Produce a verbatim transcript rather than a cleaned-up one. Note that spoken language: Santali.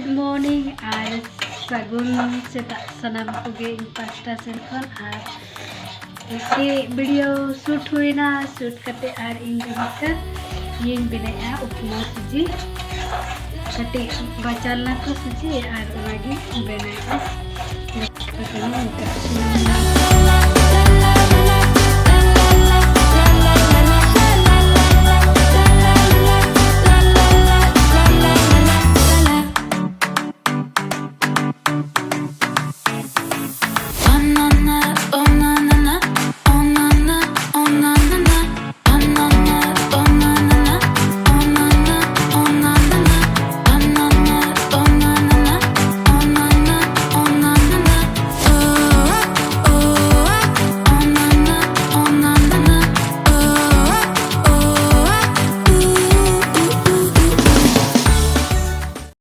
Good morning ᱟᱨ ᱥᱟᱹᱜᱩᱱ ᱥᱮᱛᱟᱜ ᱥᱟᱱᱟᱢ ᱠᱚᱜᱮ ᱤᱧ ᱯᱟᱦᱴᱟ ᱥᱮᱱ ᱠᱷᱚᱱ᱾ ᱟᱨ ᱢᱤᱫᱴᱮᱡ video shoot ᱦᱩᱭᱱᱟ, shoot ᱠᱟᱛᱮ ᱟᱨ ᱤᱧ ᱫᱚ ᱱᱤᱛᱚᱜ ᱤᱭᱟᱹᱧ ᱵᱮᱱᱟᱣᱮᱫᱼᱟ, ᱩᱯᱢᱟ ᱥᱩᱡᱤ᱾ ᱠᱟᱹᱴᱤᱡ ᱵᱟᱪᱟᱞ ᱞᱮᱱᱟ ᱛᱚ ᱥᱩᱡᱤ, ᱟᱨ ᱚᱱᱟᱜᱤᱧ ᱵᱮᱱᱟᱣᱮᱫᱼᱟ᱾